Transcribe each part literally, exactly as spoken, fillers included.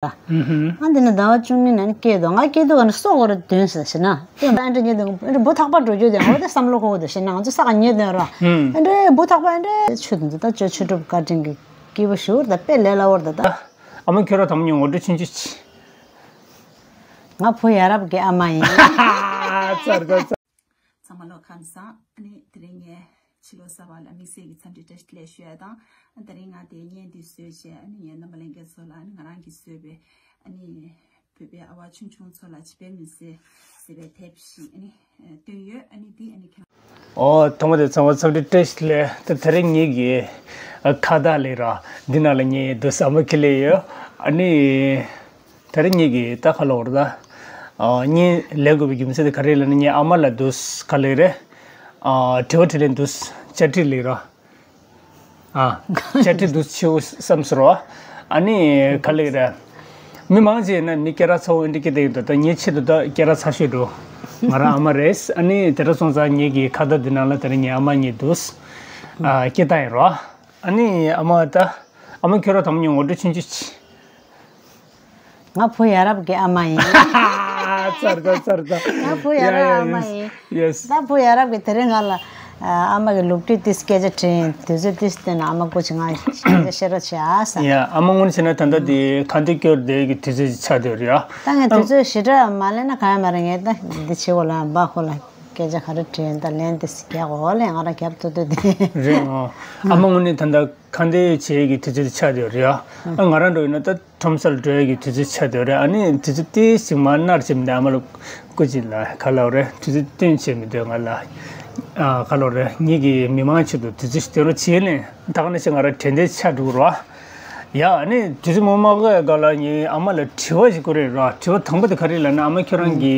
ཨ་འདི་ནི་ཟླ་བ་བཅུ་གཉིས་ནང་ནས་སྐྱེས་འདུག་ང་སྐྱེས་དུས་ཀ་ནས་སོ་གོ་ར་དོན་ཟེར་ཞེ་ན། ཨ་འདྲ་ཉེ་དུ་འདྲ་བུ་ཐག་པ་འགྲོ་རྒྱུ་དེ་འོ་དེ་བསམ་བློ་གོ་དེ་ཞེ་ན་ང་ཚོ་ས་ག་ཉེ་དོན་ར། ཨ་འདྲ་བུ་ཐག་པ་ཨ་འདྲ་ཆུ་དུ་འདི་ད་ཅོ་ཆུ་གྲུབ་བཀའ་དྲིན་གྱི་སྐྱེས་བུ་ཞུ་བར་ད་དཔེ་ལས་སླ་བོར་ད་ད། ཨ་མ་ཁྱོད་ར་དམ་ཉུང་ངོ་སྤྲོད་ཆུང་ཆུང་ཅིག་ང་བུ་ཡ་རབས་ཀྱི་ཨ་མ་ཡིན། ཚར་ཚར་ཚར། ཚང་མ་ལོ་ཁམས་བཟང་། ཨ་ནི་དེ་རིང་ངས་ཕྱི་ལོ་གསར་པ་ལ་དམིགས་བསལ་གྱི་འཚམས་འདྲི་བཀྲ་ཤིས་བདེ་ལེགས་ཞུ་ཡ་དང་། ཨ་དེ་རིང་ང་དེ་བརྙན་འདི་བཟོས་བྱས་ཨ་ནི་ངའི་རྣམ་པ་ལྷན་རྒྱས་ཚོ་ལ་ཨ་ནི་ང་རང་གིས་བཟོས་པའི་ཨ་ནི་བོད་པའི་ཨ་བ་ཆུང་ཆུང་ཚོ་ལ་བྱིས་པའི་མི་ཚེ་ཟེར་བའི་དེབ་ཞིག་ཨ་ནི་བཏོན་ཡོད། ཨ་ནི་འདི་ཨ་ནི་ཁྱེད། ཨོ་ཐོག་མ་དེ་ཚང་མ་འཚམས་འདྲི་བཀྲ་ཤིས་བདེ་ལེགས། ད་དེ་རིང་ངེད་ཀྱི་ཁ་བརྡ་ལས་ར་འདི་ནང་ལ་ངེད་དུ་ཟ་མ་ཁི་ལེ་ཡོད། ཨ་ནི། ད་རེས་ངེད་ཀྱིས་ད་ག་ལབ་དགོས་རེད་ད། ཨ་བརྙན་ལེན་དགོས་པའི་རྒྱུ་མཚན་དེ་ག་རེ་ལབ་ན་ངའི་ཨ་མ་ལ་འདུག་ག་ལབ་རེད། ཨ་དྲི་བ་དྲིས་ལན་འདུག་བཅར་འདྲི་ལབ་ར། ཨ་བཅར་འདྲི་འདུག་ཆེ་བོ་བསམ་སོང་ར། ཨ་ནི་ག་ལབ་རེད། མི་མང་ཆེ་ན་མི་སྐད་གྲགས་ཚ་བོ་འདི་སྐད་བསྡད་ཡོད་ད། ད་ངའི་ཆེད་དུ་ད་སྐད་གྲགས་ཚ་ཤོས་འགྲོ། ང་རང་ཨ་མ་རེད། ཨ་ནི་དེ་འདྲ་སོང་ཙང་ངེད་ཀྱི་ཁ་བརྡ་འདི་ནང་ལ་དེ་རིང་ངའི་ཨ་མ་གཉིས་འདུག་ཨ་སྐད་བཏང་ཡིན་ར། ཨ་ནི་ཨ་མ་ད། ཨ་མ་ཁྱོད་ར་དམ་ཉུང་ངོ་སྤྲོད་ཆུང་ཆུང་ཅིག་ང་བུ་ཡ་རབས་ཀྱི་ཨ་མ་ཡིན། ཚར་ད་ཚར་ད། ང་བུ་ཡ་རབས་ཨ་མ་ཡིན། ཡེས། ད་བུ་ཡ་རབས་ཀྱི་དེ་རིང་ང་ལ་ཨ་མ་གི་ལུགས་བྲིས་ཏིས་སྐད་ཆ་དྲིས་དུས་ཚོད་ཏིས་བསྟན་ཨ་མ་སྐུ་ཆེ་ང་སྐད་ཆ་བཤད་རོགས་བྱེད་ཨ་ས། ཡ་ཨ་མ་དངོས་གནས་བྱས་ན་ད་ལྟ་དེ་ཁ་འདོན་སྐྱོར་བསྡད་ཀྱི་དུས་ཚོད་ཅིག་ཆགས་བསྡད་ཡོད་རེད་ཡ། ད་ངས་དུས་ཚོད་ཞེ་དྲག་མ་ལེན་ན་གང་ཡང་མ་རེད། ངས་ད་འདི་བྱེད་དགོས་ལ་འབའ་ཁོ་ལ་སྐད་ཆ་ག་རེ་དྲིས་ད་ལན་ཏིས་རྒྱག་དགོས་ལས་ང་རང་རྒྱབ་ཏུ་ཏུ་དེ། རེད་ཨ། ཨ་མ་དངོས་གནས་ད་ལྟ། ཁ་འདོན་བྱེད་ཀྱི་དུས་ཚོད་ཆགས་བསྡད་ཡོད་རེད་ཨ། ཨ་ང་རང་འགྲོ་ཡིན་ན་ད་ཁྲོམ་སར་འགྲོ་ཡ་གི་དུས་ཚོད་ཆགས་བསྡད་ཡོད་རེད། ཨ་ནི་དུས་ཚོད་ཏོག་ཙམ་མར་ནར་བྱེད་མི་འདུག་ཨ་མ་ལ་སྐུ་མཁྱེན་ལ་ག་ལབ་རེད། དུས་ཚོད་སྟོན་བྱེད་མི་འདུག་ང་ལ་ཨ་ག་ལབ་རེད། ངེད་ཀྱི་མི་མང་ཆེད་དུ་དུས་ཚོད་ཞིག་སྟོན་རོགས་བྱེད་ལན་ད་ག་ནང་བཞིན་ང་རང་དྲན་རྟེན་ཆགས་འགྲོ་གི་རེད་ཨ། ཡ་ཨ་ནི་དུས་ཚོད་མང་མང་གི་སྒང་ལ་ངའི་ཨ་མ་ལ་དྲི་བ་ཞིག་བསྐུར་རེད་ར། དྲི་བ་དང་པོ་དེ་ག་རེ་ལབ་ན་ཨ་མ་ཁྱོད་རང་གི་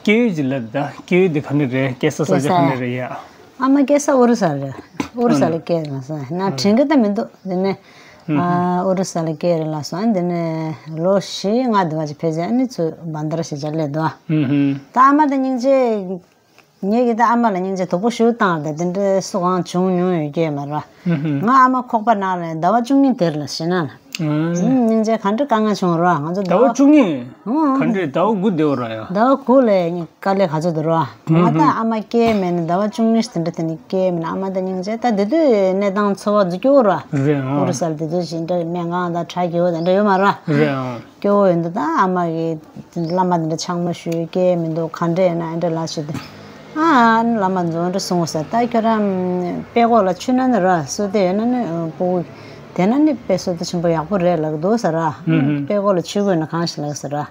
སྐྱེས་ཡུལ་ཅིག་ལབ་ད། སྐྱེས་ཡུལ་དེ་ག་ནས་རེད། སྐྱེས་ས་ས་ཆ་ག་ནས་རེད་ཡ། ཨ་མ་སྐྱེས་ས་ཨོ་རི་ས་རེད། ཨོ་རི་ས་ལ་སྐྱེས་རེད་ལ་སོང་ན་དྲན་གི་ད་མི་འདུག་དེ་ནས་ཨ་ཨོ་རི་ས་ལ་སྐྱེས་རེད་ལ་སོང་། དེ་ནས་ལོ་བཞི་ལྔ་དེ་བ་ཅིག་ཕལ་ཆེར་ཨ་ནི་ཚུར་བན་དར་ཞིག་ཆ་སླེབས་འདུག་ད་ཨ་མ་དང་སྙིང་རྗེ། ངེད་ཀྱིས་ད་ཨ་མ་ལ་སྙིང་རྗེ་དོག་པོ་ཞུ་བཏང་རེད། དེ་འདྲའི་སུ་གང་བྱུང་མྱོང་ཡོད་ཀྱི་མ་རེད། ང་ཨ་མ་ཁོག་པ་ནང་ལ་ཟླ་བ་བཅུ་གཉིས་དེར་ལ་ཞེ་ན་ལ། སྙིང་རྗེ་ག་འདྲ་དཀའ་ངལ་བྱུང་ར། ང་ཚོ་ཟླ་བ་བཅུ་གཉིས། ག་འདྲས་ཟླ་བ་དགུ་བསྡད་ཡོད་ར་ཡ། ཟླ་བ་དགུ་ལས་དཀའ་ལས་ག་ཚོད་འདུག་ར། ང་ད་ཨ་མ་སྐྱེས་མེད་ནས་ཟླ་བ་བཅུ་གཉིས་དེ་འདྲ་དེ་ནས་སྐྱེས་མེད་ན་ཨ་མ་ད་སྙིང་རྗེ་ད་དེ་དུས་གནས་སྟངས་འཚོ་བ་འཛུགས་སྐྱོ་ར། རེད་ཨང་། ཨོ་རི་ས་ལ་དེ་དུས་ཞིག་འདྲ་སྨན་ཁང་དང་ཁྲག་རྒྱུ་དེ་འདྲ་ཡོད་མ་ར། རེད་ཨང་། སྐྱོ་བོ་ཡོད་འདུག་ད་ཨ་མ་གིས་བླ་མ་དེ་འདྲ་ཆགས་མ་ཞུས་སྐྱེས་མི་འདུག་ག་འདྲ་ཡིན་ན་ཨེ་འདྲ་ལ་ཞུས་ཏེ། ཨ་ཨ་ནི་བླ་མ་འཛོམས་འདྲ་གསུང་ས་ད་ཁྱོད་རང་དཔེ་ཀོ་ལ་ཆུ་ན་ནི་ར་སོ་དེ་ཡོད་ན་ནི་སྤུ་གུ་དེ་ན་ནི་དཔེ་སོ་དེ་ཆེན་པོ་ཡག་པོ་རེད་ལབ་འདུག་ས་ར། དཔེ་ཀོ་ལ་ཆུ་དགོས་ན་གང་ཞིག་ལབ་ས་ར། ཨ་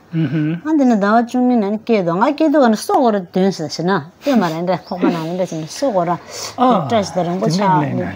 འདི་ནི་ཟླ་བ་བཅུ་གཉིས་ནང་ནི་སྐྱེས་འདུག་ང་སྐྱེས་དུས་ག་ནི་སོ་གོ་ར་དོན་ཟེར་ཞེ་ན་ལྟོས་མ་ར་འདྲ་ཁོག་པ་ནང་ནི་འདྲ་ཞིག་ནི་སོ་གོ་ར་བཀྲ་ཞིག་ད་རིང་པོ་ཆགས་ནི།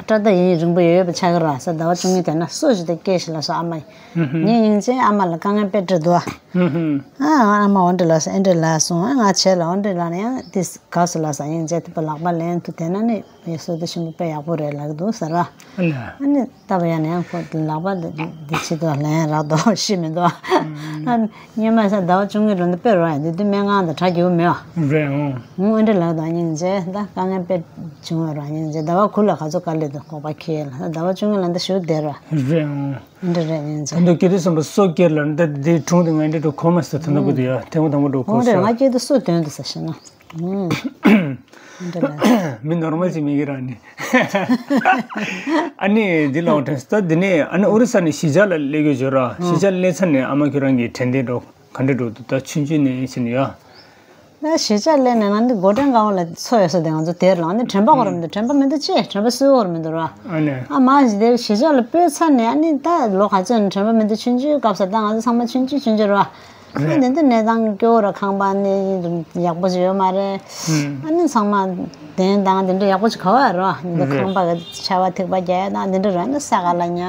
སྐྲ་ད་ཡིན་རིང་པོ་ཡོད་པ་ཆགས་ཀྱི་ར་ས་ཟླ་བ་བཅུ་གཉིས་དེ་ན་སོ་ཞིག་དེ་སྐྱེས་ཞིག་ལ་སོ་ཨ་མ་ཡིན། ངས་སྙིང་རྗེ་ཨ་མ་ལ་དཀའ་ངལ་དཔེ་འཕྲད་འདུག་ཨ་ཨ་མ་འོ་འདྲ་ལ་སོ་ཨེ་འདྲ་ལ་སོང་ཨ་ང་བྱས་ལ་འོ་འདྲ་ལ་ན་ཡང་དེ་དགའ་སོ་ལ་ས་སྙིང་རྗེ་དེ་པ་ལག་པ་ལེན་དུ་དེ་ན་ནི་ཡེ་སོ་དེ་ཞིམ་པོ་དཔེ་ཡག་པོ་རེད་ལགས་འདུག་ཟེར་ར། ཨ་ནི་ལྟ་བ་ཡང་ན་ཡང་ཁོ་ལག་པ་འདི་འདི་ཆེད་དུ་ལེན་རག་འདུག་ཤི་མི་འདུག་ཨ་ནི་སྔོན་མ་ས་ཟླ་བ་བཅུ་གཉིས་ལོ་འདི་དཔེ་རོ་ཡ་འདི་དུས་སྨན་ཁང་དང་གྲ་རྒྱུ་མེད་བ། རེད་ཨང་། ཨུ་འདྲ་ལགས་དང་སྙིང་རྗེ་ད་དཀའ་ངལ་དཔེ་བྱུང་བ་ར་སྙིང་རྗེ་ཟླ་བ་དགུ་ལ་ག་ཚོད་དཀའ་ལས་དང་ཁོག་པ་ཁེལ་ལ་ཟླ་བ་བཅུ་གཉིས་ལ་འདི་ཞུ་བདེ་ར། རེད་ཨང་། འདི་རེད་ཡིན་ཙང་། ད་དུང་སྐྱེ་དུས་བསམ་པ་སོ་སྐྱེར་ལ་འདི་འདི་གྲོང་དུ་ང་འདི་འགྲོ་གོ་མ་སོ་ད་ནག་པོ་དུ་ཡ་ཐེངས་མ་དང་པོ་འགྲོ་གོ་ཧོ་རེད་ང་སྐྱེ་དུས་སོ་དོན་དུ་ས་ཞེ་ན། འདི་རེད། མི་ནོར་མལ་ཅིག་མི་གི་ར་ནི། ཨ་ནི་འདི་ལ་འོང་དྲན་ད་འདི་ནས་ཨ་ནི་ཨོ་རི་ས་ནས་གཞིས་ཆགས་ལ་སླེབས་ཡོད་བརྗོད་ར་གཞིས་ཆགས་སླེབས་ཚར་ནས་ཨ་མ་ཁྱོད་རང་གི་དྲན་རྟེན་འགྲོ་ག་འདྲ་འགྲོ་འདུག་ད་ཆུང་ཆུང་ནས་ཕྱིན་ཡ། ད་གཞིས་ཆགས་སླེབས་ནས་ང་འདི་སྒོ་ཕྲེང་སྒང་བ་ལ་འཚོ་ཡོད་ས་དེ་ང་ཚོ་དེར་ལངས་ནས་དྲན་པ་གོ་ར་མི་འདུག་དྲན་པ་མི་འདུག་ཅེས་དྲན་པ་གསོས་གོ་ར་མི་འདུག་ར། ཨ་ནི། ཨ་མ་གཞི་དེ་གཞིས་ཆགས་ལ་སྤོས་ཚར་ནས་ཨ་ནི་ད་ལོ་ག་ཚོད་ནས་དྲན་པ་མི་འདུག་ཆུང་ཆུང་སྐབས་ས་ད་ང་ཚོ་ཚང་མ་ཆུང་ཆུང་ཆུང་ཆུང་ར། ཨ་འདི་འདི་གནས་སྟངས་སྐྱོ་བོ་ར་ཁང་པ་ནི་ཡག་པོ་ཅིག་ཡོད་མ་རེད། ཨ་ནི་ཚང་མ་གདན་དང་དེ་འདྲ་ཡག་པོ་ཅིག་ག་བ་ར་འདི་འདི་ཁང་པ་གི་ཆར་པ་ཐིགས་པ་རྒྱག་ཡ་དང་དེ་འདྲ་ར་ནི་ས་ག་ལ་ཉ།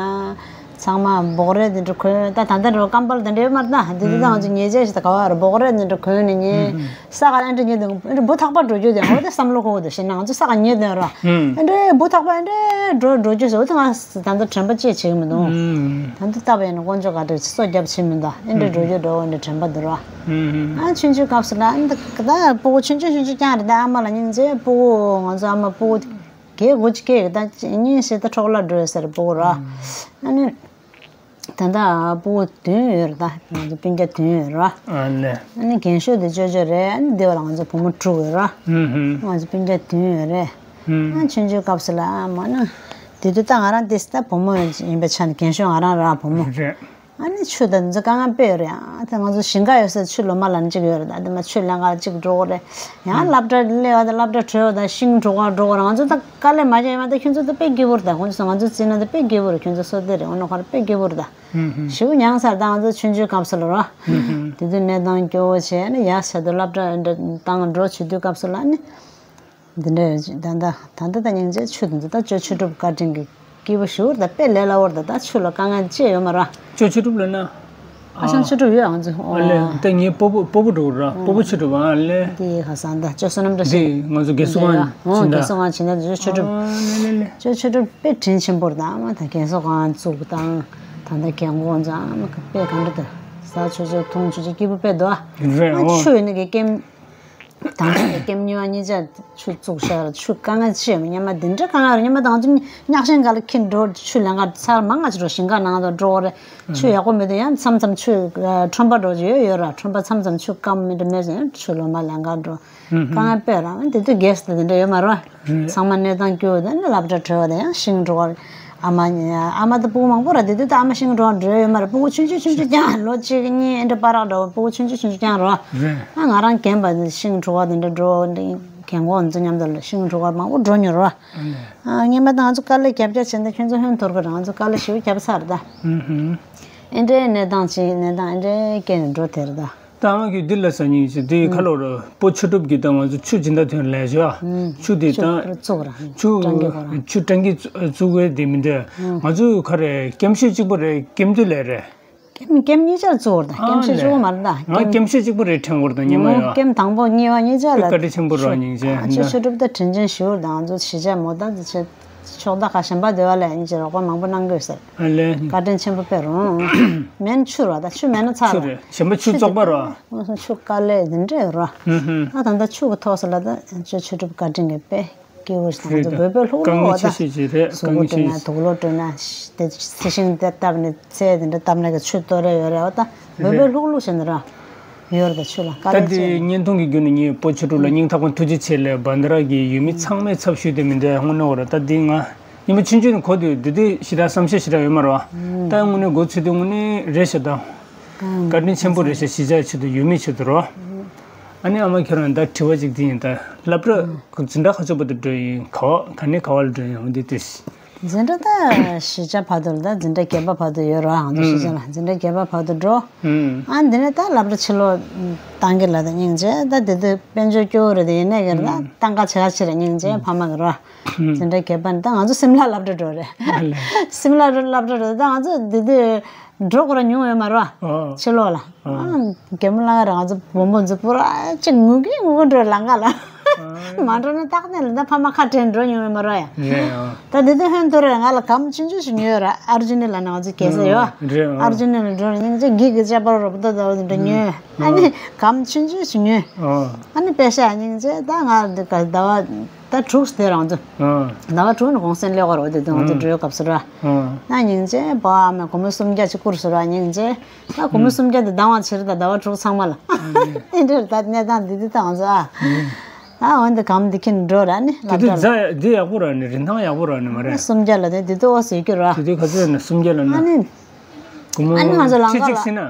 ཚང་མ་སྦོག་རས་འདི་འདྲ་གོན་ད་ད་ལྟ་འགྲོ་སྐམ་པོ་ལ་དེ་འདྲ་ཡོད་མ་རེད་ད་འདི་འདི་ད་ང་ཚོ་ཉལ་ཆས་ཞིག་ད་ག་བ་ར་སྦོག་རས་འདི་འདྲ་གོན་ནས་ཉལ། ས་ག་ལ་ཨ་འདྲ་ཉལ་དུས་ཨ་འདྲ་བུ་ཐག་པ་འགྲོ་རྒྱུ་དེ་འོ་དེ་བསམ་བློ་འཁོར་དེ་ཞེ་ན་ང་ཚོ་ས་ག་ཉལ་དོན་ར། ཨ་འདྲ་བུ་ཐག་པ་ཨ་འདྲ་འགྲོ་འགྲོ་རྒྱུ་ཟེར་འོ་དེ་ང་ད་ལྟ་དྲན་པ་ཅི་བྱེད་ཀྱི་མི་འདུག་ད་ལྟ་ལྟ་བ་ཡིན་ན་དཀོན་མཆོག་ག་འདྲ་སོ་རྒྱབ་བྱེད་མི་འདུག་ཨ་འདྲ་འགྲོ་རྒྱུ་འགྲོ་འོ་འདྲ་དྲན་པ་འདུག་ར། ཨ་ཆུང་ཆུང་སྐབས་སུ་ལ་ཨ་འདི་ད་སྤུ་གུ་ཆུང་ཆུང་ཆུང་ཆུང་རྐྱང་རེད་ད་ཨ་མ་ལ་སྙིང་རྗེ་སྤུ་གུ་ང་ཚོ་ཨ་མ་སྤུ་གུ་གས་དགུ་ཅིག་སྐྱེས་ད་གཉིས་ཤིག་ད་འཕྲོག་བརླག་འགྲོ་ཡོད་ཟེར་སྤུ་གུ་ར། ཨ་ནི། ད་ལྟ་སྤུ་གུ་བདུན་ཡོད་རེད། ད་ང་ཚོ་སྤུན་ཀྱག་བདུན་ཡོད་རེད། ཨ་ལས། ཨ་ནི་རྒན་ཤོས་དེ་ཅོ་ཅོ་རེད། ཨ་ནི་འདི་བ་ལ་ང་ཚོ་བུ་མོ་དྲུག་ཡོད་རེད། ཧུམ་ཧུམ། ང་ཚོ་སྤུན་ཀྱག་བདུན་ཡོད་རེད། ཧུམ། ཨ་ཆུང་ཆུང་སྐབས་སུ་ལ་ཨ་མ་ན། དེ་དུས་ད་ང་རང་དེ་ད་བུ་མོ་ཡིན་པའི་ཆ་ནས་རྒན་ཤོས་ང་རང་ར་བུ་མོ། རེད། ཨ་ནི་ཆུ་དང་འདི་ཚོ་དཀའ་ངལ་དཔེ་ཡོད་རེད། ཨ་ད་ང་ཚོ་ཞིང་ཁ་ཡོད་ས་ཆུ་ལོ་མ་ལ་ནི་གཅིག་ཡོད་རེད། ད་དེ་མ་ཆུ་ལེན་ག་གཅིག་འགྲོ་གི་རེད། ཡང་སློབ་གྲྭ་སླེབས་པ་དང་སློབ་གྲྭ་གྲོལ་བ་དང་ཤིང་འགྲོ་ག་འགྲོ་གི་རེད། ང་ཚོ་ད་དཀའ་ལས་མ་བྱས་ཡོད་མ་ད་ཁྱོད་ཚོ་ད་དཔེ་སྐྱིད་པོ་རེད། ད་ཁོང་ཚོ་ང་ཚོ་བརྩིས་ན་ད་དཔེ་སྐྱིད་པོ་རེད། ཁྱོད་ཚོ་བསོད་བདེ་རེད། འོ་ན་ཁོ་ར་དཔེ་སྐྱིད་པོ་རེད་ད། ཞེ་པོ་མྱངས་ཚར། ད་ང་ཚོ་ཆུང་ཆུང་སྐབས་སུ་ལ་རོ། དེ་དུས་གནས་སྟངས་སྐྱོ་བོ་བྱས་ནས་ཡར་ཟེར་དུས་སློབ་གྲྭ་འདྲ་བཏང་འགྲོ་བྱེད་དུས་སྐབས་སུ་ལ་ནི། འདི་འདྲ་ཡོད་ཅིག་ད་ལྟ་ད་ལྟ་ད་སྙིང་རྗེ་ཆུ་དེ་ཚོ་ད་ཅོ་ཆོས་གྲུབ་བཀའ་དྲིན་གྱིས་སྐྱིད་པོ་ཞེ་པོ་རེད། ད་དཔེ་ལས་སླ་པོ་རེད། ད་ད་ཆུ་ལ་དཀའ་ངལ་ཅི་ཡོད་མ་རེད། ཅོ་ཆོས་གྲུབ་ལབ་ན། ཨ་ཞང་ཆོས་གྲུབ་ཡོད། ང་ཚོ་ཨ་ལས། ད་ངའི་སྤོ་བོ་སྤོ་བོ་འགྲོ་ར། སྤོ་བོ་ཆོས་གྲུབ་ཨ་ལས། དེ་ཁ་སང་ད་ཅོ་བསོད་ནམས་བཀྲ་ཤིས། དེ་ང་ཚོ་རྒན་གསོ་ཁང་ཨོ་ཕྱིན་རྒན་གསོ་ད། ཁང་ཕྱིན་ད་ཅོ་ཆོས་གྲུབ། ཨ་ལས་ལས། ཅོ་ཆོས་གྲུབ་དཔེ་དྲིན་ཆེན་པོ་རེད། ད་ཨ་མ་ད་རྒན་གསོ་ཁང་བཙུགས་དང་ད་ད་རྒན་གོག་ཚོ་ཨ་མ་དཔེ་གང་འདྲ་ད་ཟ་ཆོག་ཆོག་འཐུང་ཆོག་ཆོག་སྐྱིད་པོ་དཔེ་འདུག་ཨ། རེད། ཨ་ཨོ། ཆུ་ཡོད་ནི་གི་ཀེམ། དང་པོ་ཀེམ་གཉིས་པ་གཉིས་ཆ་ཆུ་བཙུགས་ཤག་ཆུ་དཀའ་ངལ་ཆེ་མོ་སྙམ་མ་འདི་འདྲ་དཀའ་ངལ་རེད་སྙམ་མ། ད་ང་ཚོ་གཉག་ཤིང་སྒང་ལ་འཁྱེར་འགྲོ་ཆུ་ལེན་ག་ཚར་མང་ང་ཚོ་འགྲོ་ཞིང་ཁ་ནང་དུ་འགྲོ་གི་རེད། ཆུ་ཡག་པོ་མེད་དུས་ཡང་མཚམས་མཚམས་ཆུ་ཁྲོན་པ་འགྲོ་གི་ཡོད་ཡོད་ར། ཁྲོན་པ་མཚམས་མཚམས་ཆུ་སྐམ་མི་འདྲ་མེད་ཟེར་ཡང་ཆུ་ལོ་མ་ལེན་ག་འགྲོ། དཀའ་ངལ་དཔེ་རང་དེ་དུས་གེ་སི་དེ་འདྲ་ཡོད་མ་རེད། ཚང་མ་གནས་སྟངས་སྐྱོ་བ་དང་ནི་སློབ་གྲྭ་གྲོལ་བ་དང་ཡང་ཤིང་འགྲོ་བར། ཨ་མ་ཨ་མ་དང་སྤུ་གུ་མང་པོ་ར་དེ་དུས་ད་ཨ་མ་ཤིང་འགྲོ་བར་འགྲོ་ཡོད་མ་རེད། སྤུ་གུ་ཆུང་ཆུང་ཆུང་ཆུང་རྐྱང་ལོ་གཅིག་གཉིས་ཨེ་འདྲ་པ་རག་འགྲོ་སྤུ་གུ་ཆུང་ཆུང་ཆུང་ཆུང་རྐྱང་རོ། རེད། ཨ་ང་རང་རྒན་པ་ཤིང་འགྲོ་བ་དེ་འདྲ་འགྲོ་རྒན་གོག་ཚོ་མཉམ་དུ་ལ་ཤིང་འགྲོ་བར་མང་པོ་འགྲོ་མྱོང་རོ། ཨ་སྔོན་མ་ད་ང་ཚོ་དཀའ་ལས་རྒྱབ་རྒྱབ་བྱས་ན་ཁྱོད་ཚོ་ཧོན་ཐོར་གི་རེད། ང་ཚོ་དཀའ་ལས་ཞེ་པོ་རྒྱབ་ཚར་ད། ཨེ་འདྲའི་གནས་སྟངས་ཅིག་གནས་སྟངས་ཨེ་འདྲའི་སྐྱེལ་ནས་འགྲོ་དེ་རེད་ད། ད་ང་གིས་འདི་ལ་ཟ་སྙིང་རྗེ་འདི་ཁ་ལོ་རུ་སྤོ་ཆོས་གྲུབ་ཀྱིས་ད་ང་ཚོ་ཆུ་སྦྱིན་བདག་ཐོན་ལས་བྱོས་ཨ། ཆུ་དེ་ད་བཙུགས་ར་ཆུ་ཀྲང་གི་གོ་ར་ཆུ་ཀྲང་གི་བཙུགས་པའི་དེ་མི་འདྲ། ང་ཚོ་ག་རེ་སྐྱེམས་ཤོད་གཅིག་པོ་རེད་སྐྱེམས་དུས་ལས་རེད། སྐྱེམས་སྐྱེམས་གཉིས་ཆར་བཙུགས་ར་ད་སྐྱེམས་ཤོད་གཅིག་པོ་མ་རེད་ད་ང་སྐྱེམས་ཤོད་གཅིག་པོ་རེད་ཕྲེང་བོར་ད་ཉི་མ་ཡོད་སྐྱེམས་དང་པོ་གཉིས་པ་གཉིས་ཆར་ལ་བཀའ་དྲིན་ཆེན་པོ་རོ་སྙིང་རྗེ་ཆུ་ཆོས་གྲུབ་ད་དྲིན་ཆེན་ཞུ་ད་ང་ཚོ་གཞིས་ཆགས་མོ་ད་ཆེ་ཕྱོགས་མཐའ་ཁག་གཞན་པ་སྡོད་པ་ལས་ཡིན་གྱི་རོགས་པ་མང་པོ་གནང་དགོས་ཟེར། ཨ་ལས། བཀའ་དྲིན་ཆེན་པོ་དཔེ་རུང་། མེན་ཆུ་རོ་ད་ཆུ་མེད་ན་ཚར་ཆུ་རོ། རེད་གཞན་པ་ཆུ་བཙོག་པ་རོ། ཆུ་དཀའ་ལས་འདི་འདྲ་ཡོད་རོ། ཧུམ་ཧུམ། ད་ད་ལྟ་ཆུ་གི་ཐོག་སོ་ལ་ད་ཆུ་ཆོས་གྲུབ་བཀའ་དྲིན་གྱི་དཔེ་སྐྱེ་བོ་ཞིག་ང་རེད་ཚོ་ད། བོད་པའི་ལྷུག་དཀའ་ལྷུག་ངལ་བ་ཆེ་ད། ཤོས་ཅིག་རེད། གཟུགས་དཀའ་པོ་ངལ་ཆེ་བྲོས་ན་ཤོས་དུག་ལོག་བྲོས་ན་དེ་ཚེ་ཤིང་དེ་བཏབ་ནས་ཚེ་དེ་འདྲ་བཏབ་ན་གི་ཆུ་གཏོར་རེ་ཡོད་རེད་བ་ད། བོད་པའི་རེད། ལྷུག་ལྷུག་བྱས་ནས་ར། ཡོད་རེད་ད་ཆུ་ལ་དཀའ་ད་ལས་དེ་ཆེ། བརྙན་ཐུང་གི་བརྒྱུད་ནས་ངས་སྤོ་ཆོས་གྲུབ་ལ་སྙིང་ཐག་པ་ཐུགས་རྗེ་ཆེ་ལབ་བན་དྷ་ར་གི་ཡུལ་མི་ཚང་མས་ཚབ་ཞུས་ཏེ་མི་འདྲ་དངོས་གནས་འོ་ར་ད་འདི་ང་ཉི་མ་ཆུང་ཆུང་ནས་གོ་དུས་འདི་དུས་ཞེ་དྲག་བསམ་ཤེས་ཞེ་དྲག་ཡོད་མ་རེད་བ། ད་དངོས་གནས་མགོ་ཚོས་དུས་དངོས་གནས་རེད་ཤག་ད། བཀའ་དྲིན་ཆེན་པོ་རེད་ཤག་གཞིས་ཆགས་ཆེད་དུ་ཡུལ་མི་ཆེད་དུ་རོ། ཨ་ནི་ཨ་མ་ཁྱོད་རང་ད་དྲི་བ་ཅིག་དེ་ཡིན་ད་སློབ་གྲྭ་འཛིན་གྲྭ་ག་ཚོད་བར་དུ་འགྲོ་ཡིན་ག་བ་ག་ནས་ག་བ་ལ་འགྲོ་ཡིན་འོ་འདི་དུས། འཛིན་གྲྭ་ད་བཞི་ཆ་བར་དུ་ལ་ད་འཛིན་གྲྭ་བརྒྱད་པ་བར་དུ་ཡོད་རོགས་ང་ཚོ་བཞི་ཆ་ལ་འཛིན་གྲྭ་བརྒྱད་པ་བར་དུ་འགྲོ། ཨ་འདི་ནས་ད་སློབ་གྲྭ་ཕྱི་ལོགས་བཏང་གི་ལ་ད་སྙིང་རྗེ་ད་དེ་དུས་དཔལ་འབྱོར་སྐྱོ་བོ་རེད་དེ་ཡིན་ནས་གི་ལ་བཏང་ག་བྱེད་ག་ཕྱིར་སྙིང་རྗེ་ཕ་མ་གི་རོ། འཛིན་གྲྭ་བརྒྱད་པ་ནས་ད་ང་ཚོ་སིམ་ལ་སློབ་གྲྭ་འགྲོ་རེད། སིམ་ལ་སློབ་གྲྭ་འགྲོ་ད་ང་ཚོ་དེ་དུས་འགྲོ་དགོས་ར་ཉུང་ཡོད་མ་རོ། ཕྱི་ལོགས་ལ། རྒན་མོ་ལ་རང་ཚོ་བུ་མོ་ཚོ་པུ་ར་ཅིག་ངུ་གི་ངུ་གི་འགྲོ་ལམ་ཁ་ལ། མ་འགྲོ་ན་ཏག་ཏག་ལ་ད་ཕ་མ་ཁ་བྲལ་འགྲོ་མྱོང་ཡོད་མ་རེད་ཡ། རེད་ཨ། ད་དེ་དུས་ཧོན་ཐོར་རེད་ང་ལ་གམ་ཆུང་ཆུང་ཞིག་ཉོས་ར་ཨར་ཇུ་ནི་ལ་ནང་ཚོ་གེ་སར་ཡོད། རེད་ཨ། ཨར་ཇུ་ནི་ལ་འགྲོ་ར་སྙིང་རྗེ་གི་གི་ཅ་པར་རོ་པ་ད་ད་བ་དེ་འདྲ་ཉོས། ཨ་ནི་གམ་ཆུང་ཆུང་ཞིག་ཉོས། ཨ་ནི་པེ་ཤ་སྙིང་རྗེ་ད་ང་འདི་ག་ཟླ་བ་ད་དྲུག་དེ་རང་ཚོ། ཟླ་བ་དྲུག་ནི་གུང་སེང་སླེབས་ཀ་རོ་དེ་དུས་ང་ཚོ་འགྲོའི་སྐབས་སུ་ར། ན་སྙིང་རྗེ་བ་མེ་སྒོར་མོ་སུམ་བརྒྱ་ཅིག་བསྐུར་སོང་ར་སྙིང་རྗེ། ད་སྒོར་མོ་སུམ་བརྒྱ་དེ་ལྡང་བ་ཕྱིར་ད་ཟླ་བ་དྲུག་ཚང་མ་ལ། ཨེ་འདྲ་ད་གནས་སྟངས་འདི་འདི་ད་ང་ཚོ་ཨ། ཨ་འོན་ཏེ་གམ་འདི་ཁྱེར་འགྲོ་ར་ནི་དེ་ལབ་དུས་འདྲ་ལ། རྫ་འདི་ཡག་པོ་ར་ནི་རིན་ཐང་ཡག་པོ་ར་ནི་མ་རེད། སུམ་བརྒྱ་ལ་དེ་འདི་ཏོ་ཟེར་གྱི་ར། དེ་དུས་ག་ཚོད་ནི་སུམ་བརྒྱ་ལ་ཨ་ནི། ནི། སྒོར་མོ་ཨ་ནི་ང་ཚོ་ལམ་ཁ་ཁྲི་གཅིག་ལ། ཟིན་ན།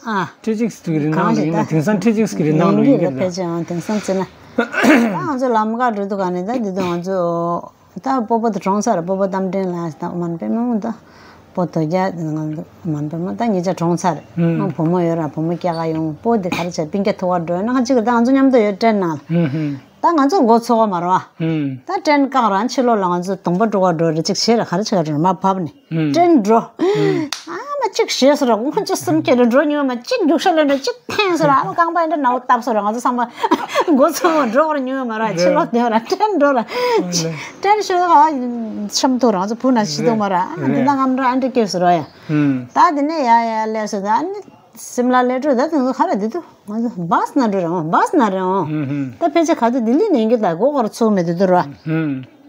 ཨ། ཁྲི་གཅིག་ཟིན་གྱི་རིན་ཐང་གང་ལ་ཡིན་ན་ཞིག་ད། དེང་སང་ཁྲི་གཅིག་ཟིན་གྱི་རིན་ཐང་ལ་ཡིན་ཡིན་གྱི་གྱི་ར་ར། ཕལ་ཆེར་ཨང་དེང་སང་ཟིན་ན། ད་ང་ཚོ་ལམ་ཁ་འགྲོ་དུས་ག་ནི་ད་འདི་དུས་ང་ཚོ། ད་སྤོ་བོ་དེ་གྲོངས་ཚར། སྤོ་བོ་རྟ་མགྲིན་ལ་ད་མན་པེ་མ་ད་སྤོ་དོ་རྒྱ་ང་མན་པེ་མ་ད་ཉེ་ཆར་གྲོངས་ཚར། ང་བུ་མོ་ཡོད་ར་བུ་མོ་སྐྱེ་ག་ཡོང་སྤོ་དེ་ག་རེ་བྱས་སྤུན་ཀྱག་ཐུག་ག་འགྲོ་ན་ང་གཅིག་ད་ང་ཚོ་མཉམ་དུ་ཡོད་ཀྲེན་ནང་ལ། ད་ང་ཚོ་འགོ་ཚུགས་ག་མ་རེད་བ། ད་ཀྲེན་བཀག་ར་ཕྱི་ལོགས་ལ་ང་ཚོ་གདོང་པ་འགྲོ་ག་འགྲོ་རེ་གཅིག་བྱས་ར་ག་རེ་བྱེད་ག་འགྲོ་ན་མར་བབས་ནས་ཀྲེན་འགྲོ། ཨ་མ་གཅིག་བྱས་སོ་ར་ཁོང་ཚོ་གསུམ་ཁྱེར་ར་འགྲོ་མྱོང་མ་གཅིག་རྒྱུག་ཤར་ལེན་ར་གཅིག་འཐེན་སོ་ར་ཨ་མ་རྐང་པ་ཡིན་འདྲ་ནག་པོ་བཏབ་སོ་ར་ང་ཚོ་ཚང་མ་འགོ་ཚུགས་འགྲོ་ག་ར་ཉུང་ཡོད་མ་ར་ཕྱི་ལོགས་དེ་ར་ཀྲེན་འགྲོ་ར་ཀྲེན་ཤོད་ཨ་འཆམ་ཐུག་ར་ང་ཚོ་བུ་ན་ཤི་ཐུག་མ་ར་ཨ་མ་འདི་ན་ངམ་ར་ཨ་འདྲ་སྐྱེས་སོ་ར་ཡ། ད་དེ་ནས་ཡ་ཡ་ལས་སོ་ད་ཨ་ནི་སིམ་ལ་ལས་འགྲོ་ད་དེ་ཚོ་ག་ར་དེ་དུ་ང་ཚོ་བཱས་ན་འགྲོ་ར་འོང་བཱས་ན་རེ་འོང་ད་ཕལ་ཆེར་ག་དུ་ལྡི་ལི་ནས་ཡིན་གྱི་ད་སྒོ་ག་ར་ཚུགས་མེད་དེ་དུ་ར།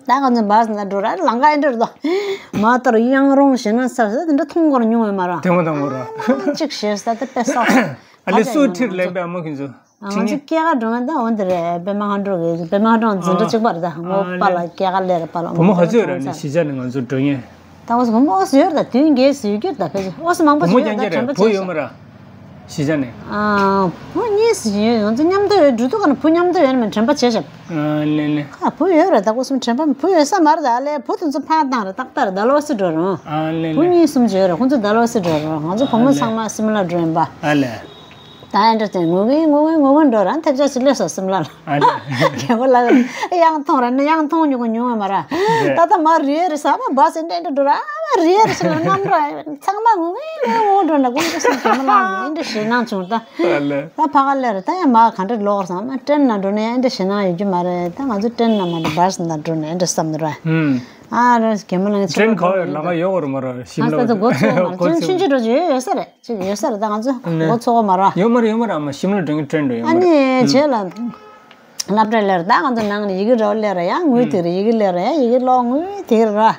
ད་ང་ཚོ་བཱས་ནང་འགྲོ་ར་ལམ་ཁ་ཨེ་འདྲ་རེད་དོ། མ་ལྟར་གཡང་རོང་ཞེ་ན་ས་ས་དེ་འདྲ་མཐོང་སྐོར་མྱོང་བས་མ་ར། དེ་མོ་དང་མོ་ར། གཅིག་ཞེས་ས་དེ་དཔེ་ས། ཨ་ལེ་སུ་ཁྲིར་ལེན་པའི་ཨ་མ་ཁྱེད་ཚོ། ང་ཚོ་སྐྱེས་ཀ་འགྲོ་ང་ད་འོན་ཏེ་རེད། པད་མ་ཧ་འགྲོ་གི་པད་མ་ཧ་འགྲོ་འཛིན་གྲྭ་གཅིག་པ་རེད། ད་ངོ་པ་ལ་སྐྱེས་ཀ་ལེ་རེད་པ་ལ། བུ་མོ་ཧ་ཚོད་ར་ནི་གཞིས་ཆགས་ནས་ང་ཚོ་འགྲོ་ངེས། ད་འོ་སོ་བུ་མོ་ཨོ་སི་ཡོད་ར། ད་དུས་འགའི་སུ་ཡོད་ར། ད་ཕལ་ཆེར་ཨོ་སི་མང་པོ་བུ་མོ་ཡོད་ར། རྐྱང་རྐྱང་ད་དྲན་རེད། པ་བུ་བྱས་ཡོད་ཤག་མ་ར། གཞིས་ཆགས་ནས། ཨ། བུ་གཉིས་སུ་ཡོད། ང་ཚོ་མཉམ་དུ་ཡོད། འགྲོ་དུས་ག་ན་བུ་མཉམ་དུ་ཡོད་ན་མི་དྲན་པ་བྱས་ཤག་ཨ་ལེ་ལེ། ཁ་བུ་ཡོད་ར། ད་ཁོ་གསུམ་དྲན་པ་བུ་ཡོད་ས་མ་རེད། ད་ཨ་ལེ་བུ་དེ་ཚོ་ཕར་བཏང་ར་ཏག་ཏག་རེད། ད་ལོ་སི་འགྲོ་རུང་། ཨ་ལེ་བུ་ལེ། གཉིས་གསུམ་ཅིག་ཡོད་ར། ཁོ་ཚོ་ད་ལོ་སི་འགྲོ་རུང་། ང་ཚོ་བུ་མོ་ཨ་ལེ། ཚང་མ་སིམ་ལ་འགྲོ་ཡིན་པ། ཨ་ལེ། ད་ཨེ་འདྲ་ཅན་ངུ་གིན་ངུ་གིན་ངུ་གིན་འགྲོ་ར། ཐེབས་ཆག་ཅིག་སླེབས་སོང་སིམ་ལ་ལ། ཨ་ལེ། རྒན་པོ་ལགས་གཡང་མཐོང་ར་ནི་གཡང་མཐོང་མྱོང་གི་མྱོང་བ་མ་ར། རེད། ད་ལྟ་མ་རེད་རེད་ཟ་མ་བ་སེ་འདྲ་འདྲ་འགྲོ་ར། ཨ་མ་རེད་རེད་ཟེར་ལ་རྣམ་གྲངས་ཚང་མ་ངུ་གིན་ངུ་གིན་འགྲོ་ན་ཀུན་ཏུ་སེམས་རྒན་པོ་ལགས་ཀྱི་ཨེ་འདྲ་ཞེད་སྣང་བྱུང་ད། ཨ་ལེ། ད་ཕ་ག་ལེ་ར། ད་ཡང་མ་ག་འདྲ་ལོག་ར་ཟ་མ་ཀྲེན་ན་འགྲོ་ན་ཡང་ཨེ་འདྲ་ཞེད་སྣང་ཡོད་རྒྱུ་མ་རེད། ད་ང་ཚོ་ཀྲེན་ན་མ་འདྲ་བ་སེ་ན་འགྲོ་ན་ཨེ་འདྲ་བསམ་ནི་ར། ཨ་ར་རྒན་པོ་ལགས་ཀྱི་ཕྱི་ལོགས་འགྲོ་ན་ཨེ་འདྲ། ཀྲེན་ག་བ་ཡོད་ལ་ག་ཡོད་གོ་ར་མ་ར། ཞིམ་ལ་ད་ད་འགོ་ཚུགས་མ་ར། ཀྲེན་ཆུང་ཆུང་འགྲོ་རྒྱུ་ཡོད་ཡོད་ས་རེད། ཅིག་ཡོད་ས་རེད། ད་ང་ཚོ་ནས་འགོ་ཚུགས་གོ་མ་ར། ཡོད་མ་རེད། ཡོད་མ་རེད། ཨ་མ་ཤིམ་ལ་འགྲོ་མཁན་ཀྲེན་འགྲོ་ཡོད་མ་རེད། ཨ་ནི་རྗེས་ལ་སློབ་གྲྭ་སླེབས་ར། ད་ང་ཚོ་ནང་ནས་ཡི་གེ་ར་བ་སླེབས་ར། ཡང་ངུས་དེ་ར། ཡི་གེ་སླེབས་ར། ཡང་ཡི་གེ་ཀློག་ངུས་དེ་ར། ཨ་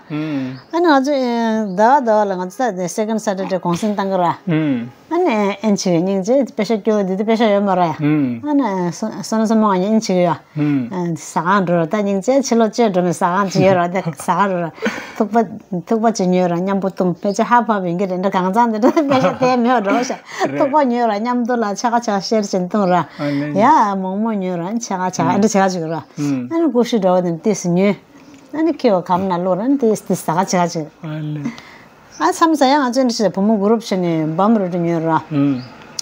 ནི་ང་ཚོ་ཟླ་བ་ཟླ་བ་ལ་ང་ཚོ་ད་second Saturday གུང་སེང་བཏང་གི་ར། ཨ་ནི་ཨེན་ཆི་གི་སྙིང་རྗེ་པེ་ཤ་སྐྱོ་འདི་དུ་པེ་ཤ་ཡོད་མ་ར་ཡ། ཨ་ནི་སོ་སོ་ན་སོ་མོ་ང་ཨེན་ཆི་གི་ཡ། ཟ་ཁང་འགྲོ་ར། ད་སྙིང་རྗེ་ཕྱི་ལོགས་བཅད་འགྲོ་མི་ཟ་ཁང་ཅིག་ཡོད་ར། དེ་ཟ་ཁང་འགྲོ་ར། ཐུག་པ་ཐུག་པ་ཅིག་ཉོས་ར་མཉམ་པོ་བཏུང་། ཕལ་ཆེར་ཧ་ཕབ་ཡིན་གྱི་རེད་འདྲ། གང་ཚང་འདི་འདྲ་ཕལ་ཆེར་དེ་མེད་འགྲོ་ཤག་ཐུག་པ་ཉོས་ར་མཉམ་དུ་ལ་ཆ་ག་ཆ་ག་ཤེར་བྱེད་བཏུང་ར། ཡ་མོག་མོག་ཉོས་ར་ཆ་ག་ཆ་ག་འདྲ་ཆ་ག་ཅིག་ར། ཨ་ནི་ཀུ་ཤུ་འདྲ་བ་དེ་ཏིས་ཉོས། ཨ་ནི་ཁེ་བ་གམ་ན་བླུགས་ར་ཏིས་ཏིས་ཟ་ག་ཆ་ག་ཅིག་ཨ་མཚམས་ས་ཡང་ང་ཚོ་འདྲ་ཞིག་བུ་མོ་གུ་རུབ་བྱས་ནས་བམ་རོ་ཏི་ཉོས་ར།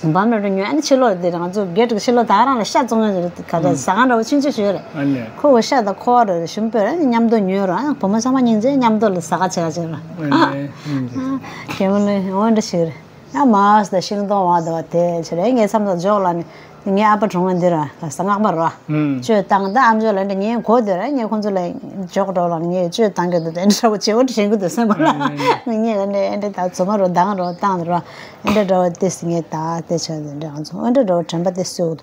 བམ་རོ་ཏི་ཉོས། ཨ་ནི་ཕྱི་ལོགས་དེ་ང་ཚོ་གེ་ཊི་གི་ཕྱི་ལོགས་ད་རང་ལ་ཤ་བཙོང་ཡ་ག་ད་ཟ་ཁང་འདྲ་བོ་ཆུང་ཆུང་ཞིག་ཡོད་རེད། ཁོ་བོ་ཤ་དང་ཁོ་བ་རོ་ཞིམ་པོ་ར་མཉམ་དུ་ཉོས་ར། བུ་མོ་ཚང་མ་སྙིང་རྗེ་མཉམ་དུ་ལ་ཟ་ག་བྱེད་ག་བྱེད་ར། རྒན་མོ་ལོས་འོ་འདྲ་ཞིག་རེད། ཡང་མ་ཟ་ཤིང་སྡོང་བ་དང་བ་དེ་བྱེད་རེད། ངའི་མཚམས་དང་འཇོག་ལ་ནི། ངའི་ཨ་ཕ་གྲོངས་པ་འདི་ར་ག་ས་སྔགས་པ་ར། གཅོད་བཏང་ད་ཨམ་ཅོག་ལ་འདྲ་ངའི་གོ་དེ་ར་ངས་ཁོང་ཚོ་ལ་འཇོག་འགྲོ་ལ་ངས་གཅོད་བཏང་གི་འདུག་དེ་འདྲ་བོ་བྱེད་འོ་དྲན་གི་འདུག་སེམས་པ་ལ། ངས་འདྲ་འདྲ་ད་ཚོ་མ་རོ་དང་རོ་བཏང་ར། འདྲ་འདྲ་བོ་དེ་སི་ངས་ད་དེ་བྱ་དེ་འདྲ་ང་ཚོ་འོ་འདྲ་འདྲ་བོ་དྲན་པ་དེ་སུ་འདུག་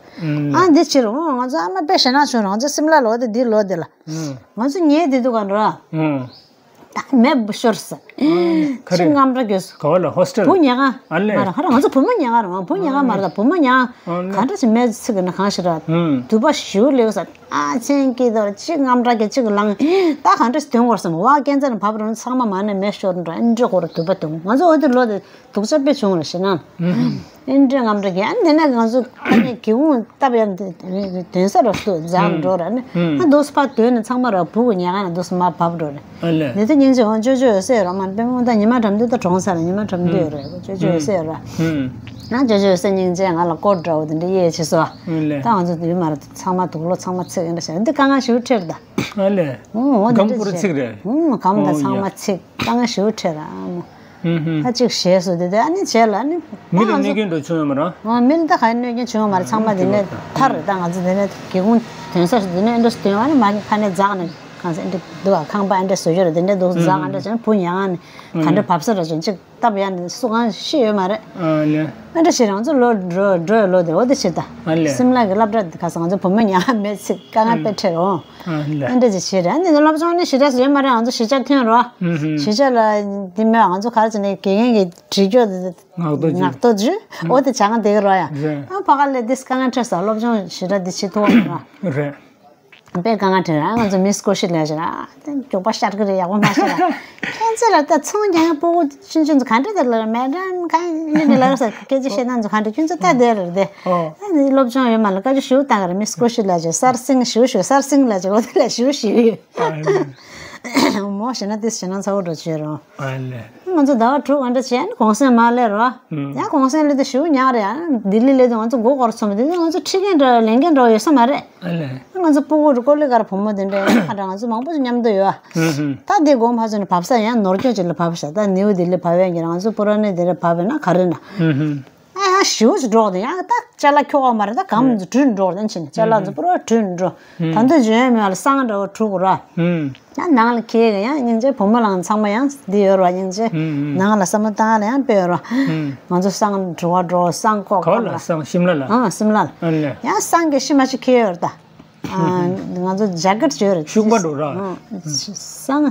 ཨ་འདི་ཕྱིར་འོ་ང་ཚོ་ཨ་མ་དཔེ་ཞེ་ན་བྱུང་ར། ང་ཚོ་སིམ་ལ་ལོ་དེ་འདི་ལོ་དེ་ལ་ང་ཚོ་ཉལ་དེ་འདུག་ག་འགྲོ། ད་མེ་ཤོར་ས། ག་ཅི་རེད། རྔམ་དྲག་གྱོས་སོ། ག་བ་ལ་ཧོ་སི་ཊེལ། བུ་ཉལ་ཁང་། ཨ་ལེ། མ་ར་ཧ་ར་ང་ཚོ་བུ་མོ་ཉལ་ཁང་རེད་མ། བུ་ཉལ་ཁང་མ་རེད། ད་བུ་མོ་ཉལ་ཁང་། ཨ་ལེ། ག་འདྲ་ཅིག་མེ་ཚིག་གི་ན་གང་ཞིག་ར། དུ་བ་ཞིའུ་ལེའུ་ས། ཨ་ཆེན་སྐྱིད་དོར་ཅིག་རྔམ་དྲག་གྱོས་ཅིག་ལངས། ད་ག་འདྲ་ཅིག་དོན་གོར་སམ་བ་སྐས་འཛེག་ནས་བབས་རུང་ཚང་མ་མ་ནས་མེ་ཤོར་འགྲོ་ཨེ་འདྲ་གོ་ར་དུ་བ་དོན་ང་ཚོ་འོ་དེ་ལོ་དེ། སྡུག་ཅག་དཔེ་བྱུང་ར་ཞེ་ན། ཨེ་འདྲ་རྔམ་དྲག་གྱོས། ཨ་ནི་དེ་ནས་ང་ཚོ་ཨ་ནི་སྒེའུ་ཁུང་བཏབ་ཡ་དོན་ས་ར་སུ་འཛག་འགྲོ་ར་ནི། ཨ་འདུག་སེ་ཕར་དོན་ནས་ཚང་མ་ར་བུ་གུ་ཉལ་ཁང་ནས་འདུག་སེ་མར་བབས་འགྲོ་ར། ཨ་ལེ། དེ་ཚོ་སྙིང་རྗེ་འོང་ཅོ་ཅོ་ཡོད་སེ་ར་མ་དཔེ་མོ་ད་ཉི་མ་དྲམ་དུས་ད་གྲོངས་ས་ར་ཉི་མ་དྲམ་དུས་ཡོད་ར་ཅོ་ཅོ་ཡོད་སེ་ར། ཨ་ཅོ་ཅོ་ཡོད་སེ་སྙིང་རྗེ་ང་ལ་སྐོར་འདྲ་བོ་དེ་འདྲ་གཡས་བྱེད་སོ། ཨ་ལེ། ད་ང་ཚོ་ཡོད་མ་ར་ཚང་མ་དུག་ལོག་ཚང་མ་ཚིག་ཡིན་འདྲ་བྱས་འདི་དཀའ་ངལ་ཞེ་པོ་འཕྲད་ད། ཨ་ལེ། ཨོ་འོ་འདི་སྒམ་འདྲ་བོ་བྱས་ཚིག་རེད། ཨོ་སྒམ་ད་ཨོ་ཚང་ཡ། མ་ཚིག་དཀའ་ངལ་ཞེ་པོ་འཕྲད་ར་ཨ་མོ། ཧུམ་ཧུམ། ད་ཅིག་ཞེས་སུ་དེ་དེ་ཨ་ནི་བྱས་ལ་ཨ་ནི། མི་ལ་གནོད་སྐྱོན་འགྲོ་བྱུང་ཡོད་མ་རེད། ཨ་མི་ལ་ད་ག་གནོད་སྐྱོན་བྱུང་ཡོད་མ་རེད། ཚང་མ་དེ་ནས་ཐར་རེད། ད་ང་ཚོ་དེ་ནས་སྒེའུ་ཁུང་དོན་ས་སུ་དེ་ནས་ཨེ་འགྲོ་སུ་དོན་བ་ནི་མ་ནི་ཕ་ནས་འཛག་ནས་གང་ཟེ་ཨེ་འདྲ་འདུག་ག་ཁང་པ་ཨེ་འདྲ་བཟོ་རྒྱུ་རེད། དེ་འདྲ་འདུག་འཛག་ཨེ་འདྲ་བྱས་ན་བུ་ཉལ་ཁང་ནས་ག་འདྲ་བབས་ས་རེད་བྱས་ཅིག་སྟབས་ཡག་ནས་སུ་གང་ཤེས་ཡོད་མ་རེད། ཨ་ལེ། ཨེ་འདྲ་བྱས་རང་ཚོ་ལོ་འགྲོ་འགྲོ་ཡ་ལོ་དེ་འོ་དེ་བྱས་ད། ཨ་ལེ། སིམ་ལ་གི་སློབ་གྲྭ་དེ་ག་ས་ང་ཚོ་བུ་མོ་ཉལ་ཁང་མེད་ཚིག་དཀའ་ངལ་དཔེ་འཕྲད་འོང་། ཨ་ལེ། ཨེ་འདྲ་ཅིག་བྱས་རེད། ཨ་ནི་སློབ་སྦྱོང་ནི་ཞེ་དྲག་ཟེར་མ་རེད། ང་ཚོ་གཞིས་ཆགས་ཐོན་རོགས། ཨུ་ཧུ། གཞིས་ཆགས་ལ་འདི་མོད་ང་ཚོ་ག་རེ་བྱས་ནས་དགེ་རྒན་གྱི་བྲིས་སྐྱོར་དེ་ངག་ཐོག་ཅིག་ངག་ཐོག་ཅིག་ཨུ། འོ་དེ་བྱ་ང་བསྡད་ཀྱི་རོགས་ཡ། རེད། ཨ་ཕ་ག་ལས་དེ་དཀའ་ངལ་འཕྲད་ས་སློབ་སྦྱོང་ཞེ་དྲག་འདི་བྱེད་ཐུབ་པ་མ་རེད། རེད། དཔེ་དཀའ་ངལ་འཕྲད་ར། ང་ཚོ་མིས་ཀུ་ཤུ་ལབ་བྱས་ར་དེ་མགྱོགས་པ་ཤར་གི་རེད། ཡག་པོ་མ་ཤར་ར། ཁྱེད་ཚོ་ལ་ད་ཚོང་རྒྱག་ཡ་སྤུ་གུ་ཆུང་ཆུང་ཚོ་ག་འདྲ་དེ་ལ་མེད་འགྲམ་ག་ཡིན་ནི་ལ་ས་སྐད་ཆ་བཤད་སྟངས་ཚོ་ག་འདྲ་ཁྱོད་ཚོ་ད་དེ་ལ་དེ། ཨོ། ཨ་ནི་སློབ་སྦྱོང་ཡོད་མ་ལ་བཀའ་བཀྱོན་ཞུ་བཏང་གི་རེད། མིས་ཀུ་ཤུ་ལབ་བྱས་གསར་སེང་ཞུ་ཞུ་གསར་སེང་ལབ་བྱས་འོ་དེ་ལ་ཞུ་ཞུ་ཡོད། ཨ་ནི། མོ་ཞེ་ན་དེ་ཞེ་ན་ཚ་བོ་འགྲོ་བྱས་རོ། ཨ་ནི། ང་ཚོ་ཟླ་བ་དྲུག་ཨ་འདྲ་བྱས་ཨ་ནི་གུང་སེང་མ་སླེབས་རོ། ཡང་གུང་སེང་སླེབས་དུས་ཞུ་ཉག་རེད། ཨ་ལྡི་ལི་སླེབས་དུས་ང་ཚོ་མགོ་སྐོར་སོང་བ་དེ་དུས་ང་ཚོ་ཁྲིད་མཁན་འདྲ་ལེན་མཁན་འདྲ་ཡོད་ས་མ་རེད། ཨ་ལེ། ང་ཚོ་སྤུ་གུ་རུ་ཀོ་ལི་གར་བུ་མོ་དེ་འདྲ་ཡང་ཁ་འདྲ་ང་ཚོ་མང་པོ་ཞིག་མཉམ་དུ་ཡོད། ཨ་ཧུམ་ཧུམ། ད་དེ་དགོང་ཕ་ཚོ་ནས་བབས་ས་ཡང་ནོར་སྐྱོན་ཅིག་ལ་བབས་ཤག་ད་ནིའུ་ལྡི་ལི་བབས་ཡས་ཀྱི་ང་ཚོ་པུ་ར་ནེ་དེ་འདྲ་བབས་ཡོད་ན་ག་རེ་ན། ཨུ་ཧུམ། ཨ་ཡང་ཞེ་པོ་ཅིག་འགྲོ་གི་འདུག་ཡང་ད་ཅ་ལག་འཁྱོག་པ་མ་རེད། ད་གམ་དུ་དྲུད་འགྲོ་གི་ད་ཕྱིན་ཅ་ལག་ཚོ་པུ་ར་དྲུད་འགྲོ། ད་འདོད་འཇོན་ཡས་མེད་པ་ལ་སང་འདྲ་བོ་དྲུད་དགོས་ར། ཡང་ནང་ལ་ཁྱེར་གི་ཡང་སྙིང་རྗེ་བུ་མོ་ལགས་ཚང་མ་ཡང་འདི་ཡོད་ར་སྙིང་རྗེ། ནང་ལ་བསམ་བློ་བཏང་ལ་ཡང་དཔེ་ཡོད་ར། ང་ཚོ་སང་དྲུད་པ་འགྲོ་སང་ཁོག་ག་བ་ལ་སང་ཤིམ་ལ་ལ། ཨ་སིམ་ལ་ལ། ཨ་ལེ། ཡང་སང་གི་ཤི་མ་ཤི་ཁྱེར་ཡོད་ར་ད། ཨ། ང་ཚོ་ཇེ་ཀེཊ་བྱོས་རེད། ཤུག་པ་འགྲོ་ར། ཨ། སང་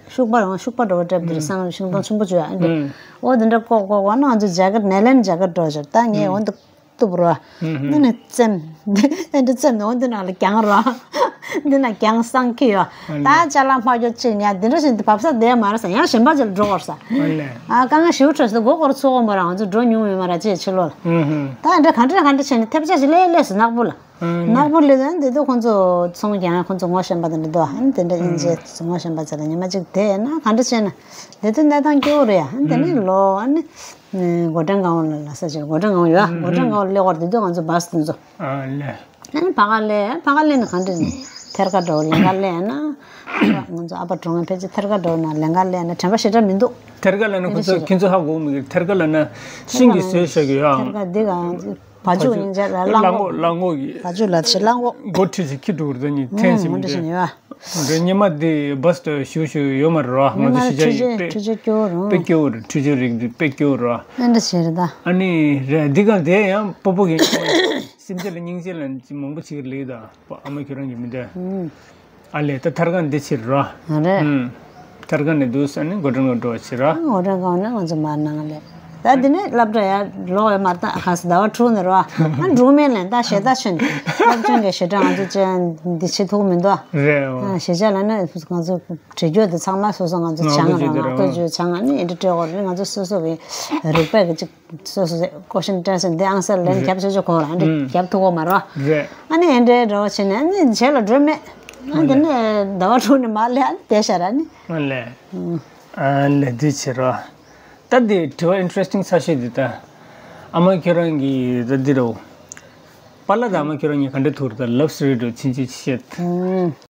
ཤུག་པ་རང་ཤུག་པ་འགྲོ་བ་སྤྲད་དེ་རེད། སང་ཤིང་སྡོང་ཆེན་པོ་བྱོས་ཨ་འདྲ། ཨོ་དེ་འདྲ་ཀོག་ཀོག་བ་ན་ང་ཚོ་ཇེ་ཀེཊ་ནེ་ལན་ཇེ་ཀེཊ་འགྲོ་བྱོས། ད་ངས་འོ་འདི་གཏུབ་རོ། ཨ་ནི་ནི་བཙེམ། ཨ་འདྲ་བཙེམ་ནས་འོ་འདི་ནང་ལ་གྱང་རོ། འདི་ན་གྱང་སང་ཁི་ཡོ། ད་ཅ་ལག་མ་གྱོ་ཅིག་ཉ་འདི་འདྲ་བཞིན་དུ་བབས་ས་བསྡད་མ་རེད་ས། ཡང་གཞན་པ་ཅིག་ལ་འགྲོ་དགོས་རེད་ས། ཨ་དཀའ་ངལ་ཞེ་པོ་འཕྲད་སོང་། མགོ་སྐོར་ཚུགས་ཀྱི་མ་རེད། ང་ཚོ་འགྲོ་མྱོང་ཡོད་མ་རེད་ཅེས་ཕྱི་ལོགས་ལ། ད་ཨ་འདྲ་ག་འདྲ་ག་འདྲ་བྱས་ནས་ཐེབས་ཆག་ཅིག་སླེབས་སླེབས་སོང་ནག་པོ་ལ། ནག་པོ་སླེབས་ནས་འདི་དུས་ཁོང་ཚོ་ཚོང་རྒྱག་ཡ་ཁོང་ཚོ་ངོ་ཤེས་པ་དེ་འདྲ་འདུག་ཨ་ནི་དེ་འདྲ་ཡིན་རྗེས་ངོ་ཤེས་པ་ཚོ་ལ་ཉི་མ་གཅིག་བསྡད་ན་ག་འདྲ་བྱས་ན་དེ་དུས་གནས་སྟངས་སྐྱོ་བོ་རེད་ཡ། ཨ་ནི་དེ་ནས་ལོ་ཨ་ནི་སྒོ་ཕྲེང་སྒང་པོ་ལ་ལ་ས་ཆེར་སྒོ་ཕྲེང་སྒང་པོ་ཡོད་ཨ། སྒོ་ཕྲེང་སྒང་པོ་སླེབས་བར་དེ་དུས་ང་ཚོ་བཱས་དེ་ཚོ་ཨ་ལས། ཨ་ནི་ཕ་ག་ལས་ཕ་ག་ལས་ནི་ག་འདྲ་ནི་ཐེར་ཀ་འགྲོ་ལེན་ག་ལས་ན། ང་ཚོ་ཨ་ཕ་གྲོངས་ཕལ་ཆེར་ཐེར་ཀ་འགྲོ་ན་ལེན་ག་ལས་ན་དྲན་པ་ཞེ་དྲག་མི་འདུག་ཐེར་ཀ་ལ་ན་ཁོ་ཚོ་ཁྱེད་ཚོ་ཧ་གོ་མི་གི། ཐེར་ཀ་ལ་ན་ཤིང་གི་བཟོས་བཞག་གི་ཡོད་ཨ། ཐེར་ཀ་འདི་ག་བ་ཕྱུགས་སྙིང་རྗེ་ལ་གླང་གླང་གོག་གླང་གོག་གི། བ་ཕྱུགས་ལ་ཞེ་གླང་གོག་མགོ་ཁྲི་ཆེ་ཁྱི་འགྲོ་རུ་ད་ནི་ཐན་སིམ་འདྲ་ཞིག་ཡོད་ཨ། འདྲ་སྙེ་མ་དེ་བཱས་དུ་ཞུ་ཞུ་ཡོད་མ་རེད་རོ། ང་ཚོ་ཤི་ཆ་ཡི་དཔེ་འཕྲུལ་ཆས་སྐྱོ་བོ་རུང་དཔེ་སྐྱོ་བོ་རེད། འཕྲུལ་ཆས་རིགས་འདི་དཔེ་སྐྱོ་བོ་རོ། ཨ་འདྲ་ཞིག་རེད་ད། ཨ་ནི་རེད་འདི་ག་དེ་ཡང་སྤོ་སྤོ་གི་སེམས་ཅན་ལ་སྙིང་རྗེ་ལ་མང་པོ་བྱེད་ཀྱི་ལེགས་ད། ཨ་མ་ཁྱོད་རང་གི་མི་འདྲ། ཨ་ལས་ད་ཐར་ཀ་འདི་ཕྱིར་རོ། རེད། ཨུམ། ཐར་ཀ་ནས་འདུག་ས་ནི་སྒོ་ཕྲེང་ལ་འགྲོ་བ་ཕྱིར་རོ། སྒོ་ཕྲེང་སྒང་ནས་ང་ཚོ་མར་ནང་ལས། ད་འདི་ནས་སློབ་གྲྭ་ཡར་ལོག་ཡོད་མ་རེད། ད་ག་ས་ཟླ་བ་དྲུག་ནས་རོ། ཨ་འབྲུག་སྨན་ལན་ད་ཞེ་ད་ཆོན། སློབ་ཆུང་གི་ཞེ་དྲག་ང་ཚོ་ཅན་འདི་བྱེད་ཐུབ་མི་འདུག་རེད་འོ། ཨ་ཞེ་ཆ་ལ་ནི་ང་ཚོ་བྲིས་རྒྱུ་དེ་ཚང་མ་སོ་སོ་ང་ཚོ་ནང་སྦྱང་དུ་རོ། བརྗོད་ནང་དུ་བརྗོད་སྦྱང་ཨ་ནི་འདི་སྤྲད་དགོས་རེད། ང་ཚོ་སོ་སོ་གི་རིག་པ་གི་ཅིག་སོ་སོ་ཀོ་ཤིན་ཏྲན་སེ་འདི་ཨང་སར་ལན་རེད། རྒྱབ་ཆོག་ཆོག་གོ་རང་འདི་ཨུམ། རྒྱབ་ཐུབ་གོ་མ་རོ། རེད། ཨ་ནི་ཨེ་འདྲའི་འདྲ་བོ་བྱས་ནས་ཨ་ནི་རྗེས་ལ་འགྲོ་མེད། ཨ་ཨ་འདི་ལས། ནས་ཟླ་བ་དྲུག་ནས་མར་ལས་ཨ་ནི་བསྡད་ཤག་ར་ནི། ཨ་ལས། ཨ་ལས་འདི་བྱེད་རོ། ད་འདི་དྲི་བ་ཨིན་ཊ་རེ་སི་ཊིང་ས་ཤོས་འདི་ད། ཨ་མ་ཁྱོད་རང་གི་ད་འདི་རོ། པཱ་ལགས་དང་ཨ་མ་ཁྱོད་རང་གཉིས་ག་འདྲ་ཐུག་རེད། ད་ལབ་སི་ཊོ་རི་འགྲོ་ཕྱིན་ཆད་བཤད། ཨུམ།